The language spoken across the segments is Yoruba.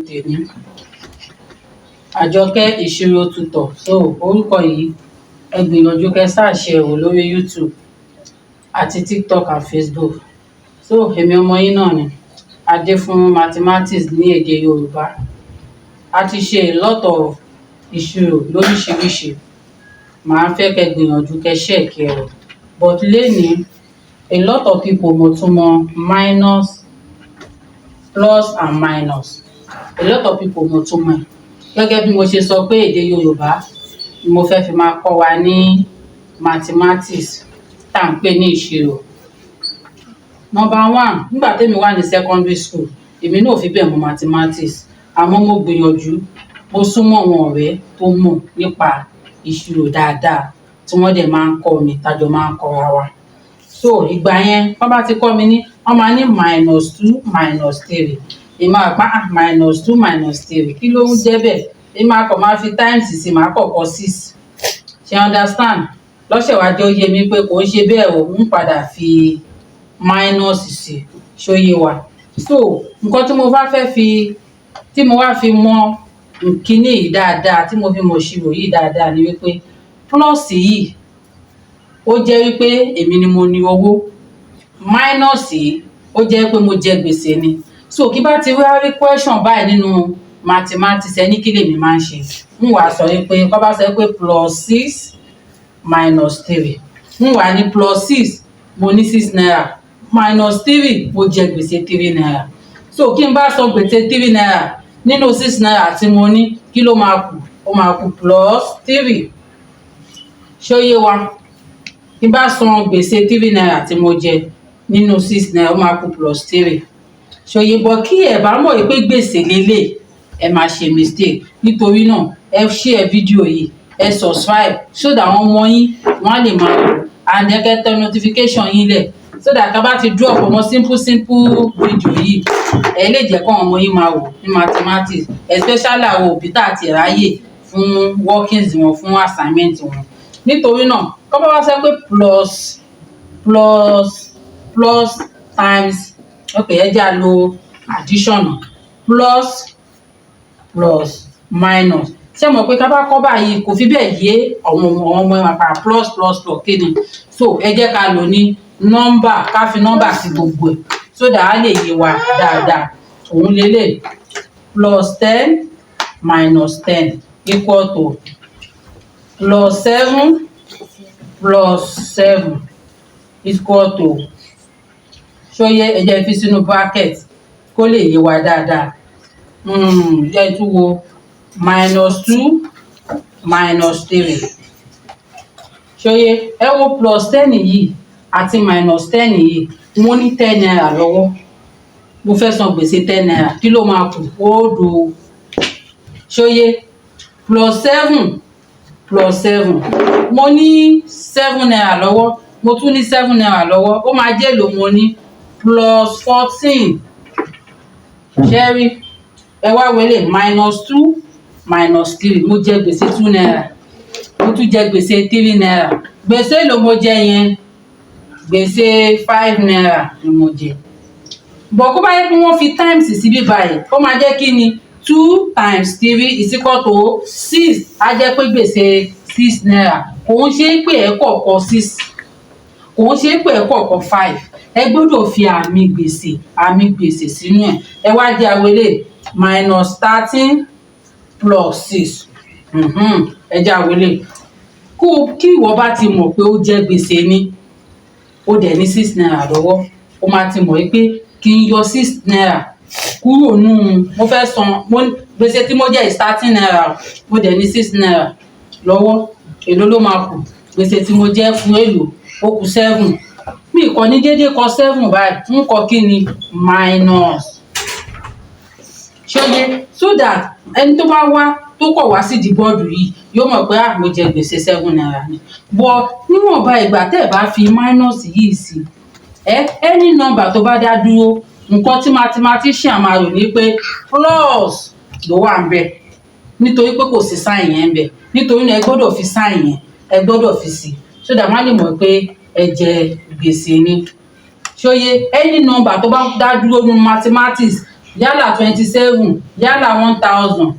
Tèmi Àjọkẹ́ Ìṣirò Tutor. So orúkọ yìí, ẹ gbìyànjú kẹ́ search ẹ̀ wò lórí YouTube àti TikTok and Facebook. So èmi ọmọ yín náà ni Adé fún mathematics ní èdè Yorùbá. A ti ṣe a lot of ìṣirò lóríṣiríṣi. Màá fẹ́ kẹ́ gbìyànjú kẹ́ check ẹ̀ wò. But lénìí, a lot of people mọ̀ túmọ̀ minus, plus and minus. A lot of people mọ̀ túmọ̀ ẹ̀. Gẹ́gẹ́ bí mo ṣe sọ pé èdè Yorùbá ni mo fẹ́ fi máa kọ́ wa ní mathematics tá à ń pè ní ìṣirò. Number one, nígbà témi wà ní secondary school, èmi náà ò fi bẹ́ẹ̀ mọ̀ mathematics, àmọ́ mo gbìyànjú, mo súnmọ́ àwọn ọ̀rẹ́ tó mọ̀ nípa ìṣirò dáadáa, tí wọ́n dẹ̀ máa ń kọ́ mi, tá jọ máa ń kọ́ra wa. So ìgbà yẹn, wọ́n bá ti kọ́ mi ní, wọ́n máa ní minus two minus three, èmi máa pa, ah, minus two minus three, kí ló ń jẹ́ bẹ́ẹ̀? Èmi máa kọ̀ máa fi times sí, màá kọ̀ kọ six. Ṣe understand? Lọ́sẹ̀ wá jẹ́ ó yé mi pé kò ń ṣe bẹ́ẹ̀ o, ń padà fi minus sí. Ṣó yé wa? So nǹkan tí mo bá fẹ́ fi, tí mo wá fi mọ kíní yìí dáadáa, tí mo fi mọ ìṣirò yìí dáadáa, ni wípé plus yìí, ó jẹ́ wípé èmi ni mo ní owó. Minus yìí, ó jẹ́ pé mo jẹ gbèsè ni. So kí bá ti wá rí question báyìí nínú mathematics, ẹ ní kí lèmi máa ń ṣe? Ń wàá sọ wípé, kọ́ bá sọ wípé plus six minus three, ń wàá ní plus six, mo ní ₦6, minus three, mo jẹ gbèsè ₦3. So kí n bá sọ gbèsè ₦3 nínú ₦6 tí mo ní, kí ló máa kù? Ó máa kù plus three. Ṣó yé wa? Kí n bá san gbèsè ₦3 tí mo jẹ nínú ₦6, ó máa kù plus three. Ṣó yé? Bọ̀ kí ẹ bá mọ̀ pé gbèsè lélẹ̀, ẹ máa ṣe mistake. Nítorí náà, ẹ share fídíò yìí, ẹ subscribe, so that àwọn ọmọ yín, wọ́n á lè máa wò, and ẹ kẹ́ tẹ notification yín lẹ̀, so that tá bá ti drop ọmọ simple simple video yìí, ẹ lè jẹ́ kó àwọn ọmọ yín máa wò ní mathematics, especially àwọn òbí tá àti ráyè fún workings wọn, fún assignment wọn. Nítorí náà, kọ́ bá wá sọ pé plus, plus, plus times, ok, ẹ jẹ́ à lo addition, plus, plus, minus. Ṣé mọ̀ pé ká bá kọ́ báyìí, kò fi bẹ́ẹ̀ yé àwọn ọmọ ẹ̀ máa plus, plus, plus, kí ni? So ẹ jẹ́ ká lò ní nọ́mbà, ká fi nọ́mbà sí gbogbo ẹ̀, so that á lè yé wa dáadáa. Òun lélẹ̀: plus 10 minus 10 equal to plus seven plus seven equal to. Ṣó yé? Ẹ jẹ́ fi sínú bracket kó lè yé wa dáadáa. Jẹ́ tún wo minus two minus three. Ṣó yé? Ẹ wo plus 10 yìí àti minus 10 yìí. Mo ní ₦10 lọ́wọ́, mo fẹ́ san gbèsè ₦10, kí ló máa kù? Òdo. Ṣó yé? Plus seven plus seven, mo ní ₦7 lọ́wọ́, mo tún ní ₦7 lọ́wọ́, ó máa jẹ́ èlò mo ní? Plus 14. Ṣẹ́rí, ẹ wá wọlé minus two minus three. Mo jẹ gbèsè ₦2, mo tún jẹ gbèsè ₦3. Gbèsè èlò mo jẹ yẹn? Gbèsè ₦5 ni mo jẹ. Bọ̀ kó bá yẹ kí wọ́n fi times síbí báyìí, ó máa jẹ́ kí ni? Two times three is equal to six. Á jẹ́ pé gbèsè ₦6. Kò ń ṣe é pé ẹ kọ̀ọ̀kan six, kò ń ṣe é pé ẹ kọ̀ọ̀kan five. Ẹ gbọ́dọ̀ fi àmì gbèsè sínú ẹ̀. Ẹ wá jẹ́ àwọlé minus 13 plus six. Ẹ jẹ́ àwọlé kó kí ìwọ bá ti mọ̀ pé ó jẹ́ gbèsè ni, ó dẹ̀ ní ₦6 lọ́wọ́, ó máa ti mọ̀ pé kí n yọ ₦6 kúrò nù, mo fẹ́ san mo gbèsè tí mo jẹ́ is ₦13, mo dẹ̀ ní ₦6 lọ́wọ́, èló ló máa kù? Gbèsè tí mo jẹ́ fún èlò ó kù seven. Mi kò ní déédéé kọ seven báyìí, ń kọ kí ni? Minus. Ṣó yé? So that ẹni tó bá wá, tó kọ̀ wá sídìí bọ́ọ̀dù yìí, yóò mọ̀ pé, ah, mo jẹ gbèsè ₦7 ni. Bọ̀ níwọ̀nba ìgbà tẹ́ ẹ̀ bá fi minus yìí sí ẹ, any number tó bá dá dúró, nǹkan tí mathematician máa rò ní pé plus ló wà ń bẹ̀, nítorí pé kò sí sign yẹn ń bẹ̀. Nítorí náà, ẹ gbọ́dọ̀ fi sign yẹn, ẹ gbọ́dọ̀ fi sí, so that wọ́n á lè mọ̀ pé ẹ jẹ gbèsè ni. Ṣó yé? Any number tó bá dá dúró nínú mathematics, Yálà 27, yálà 1,000,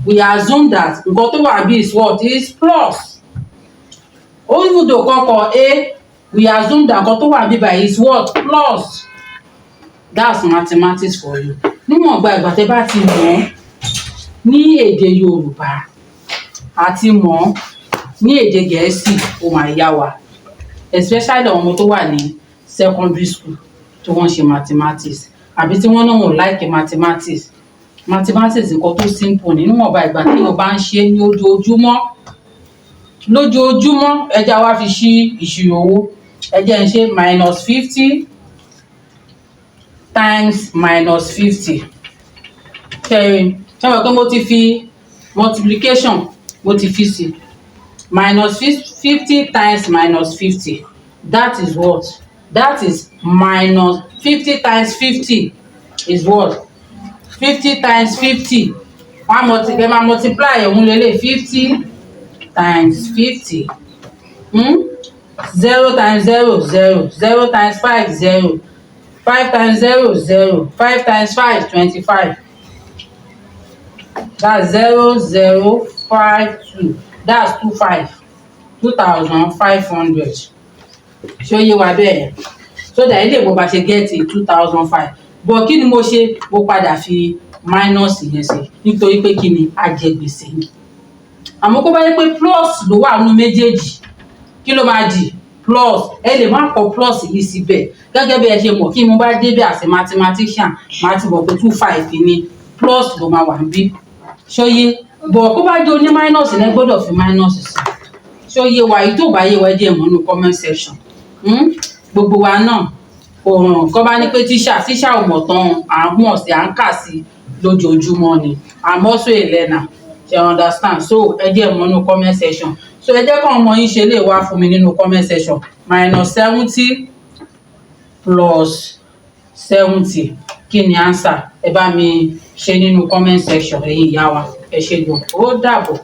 we assume that nǹkan tó wà bí is what? Is plus. Even though kọ́kọ́ a, we assume that nǹkan tó wà bí báyìí is what? Plus. That's mathematics for you. Níwọ̀nba ìgbà tẹ́ bá ti mọ̀ ọ́ ní èdè Yorùbá àti mọ̀ ọ́ ní èdè Gẹ̀ẹ́sì, ó máa yá wa, especially àwọn ọmọ tó wà ní secondary school tí wọ́n ń ṣe mathematics, àbí tí wọ́n náà wọn ò like mathematics. Mathematics, nǹkan tó simple ní. Níwọ̀nba ìgbà tí o bá ń ṣe é ní ojoojúmọ́ lójoojúmọ́. Ẹ jẹ́ wá fi ṣí ìṣirò owó. Ẹ jẹ́ ń ṣe minus 50 times minus 50. Ṣẹ́rin ṣé wọ́n pé mo ti fi multiplication, mo ti fi sí minus 50 times minus 50. That is what? That is minus 50 times 50 is what? 50 times 50, wọ́n á multi, ẹ máa multiply òun lélẹ̀, 50 times 50. Zero times zero, zero. Zero times five, zero. Five times zero, zero. Five times five, 25. That's 0052. That's two five, 2,500. Ṣé ó yé wa bẹ́ẹ̀? So that ilé ìwọ bá ṣe get 2,500, but kí ni mo ṣe? Mo padà fi minus yẹn sí, nítorí pé kí ni? A jẹ gbèsè ni. Àmọ́ kó bá yẹ pé plus ló wà nínú méjèèjì, kí ló máa di? Plus. Ẹ lè má kọ plus yìí síbẹ̀. Gẹ́gẹ́ bí ẹ ṣe mọ̀, kí mo bá débẹ̀ as a mathematician, màá ti mọ̀ pé two five ni, plus ló máa wà níbí. Ṣóyé? Bọ̀ kó bá jẹ́ oní minus lẹ gbọ́dọ̀ fi minus sí. Ṣóyé wa? Yìí tó bá yé wa, ẹ jẹ́ mọ̀ nínú comment section. Gbogbo wa náà kò hàn kọ́ bá ní pé tíṣà ò mọ̀ tán, à ń mọ̀ sí, à ń kà sí lójoojúmọ́ ni. I'm also a learner, ṣe understand? So ẹ jẹ́ mọ̀ nínú comment section. So ẹ jẹ́ kọ́ ọmọ yín ṣe lè wá fún mi nínú comment section. Minus 70 plus 70, kí ni answer? Ẹ bá mi ṣe nínú comment section. Ẹ̀yin ìyá wa, ẹ ṣé gan, ó dàbọ̀.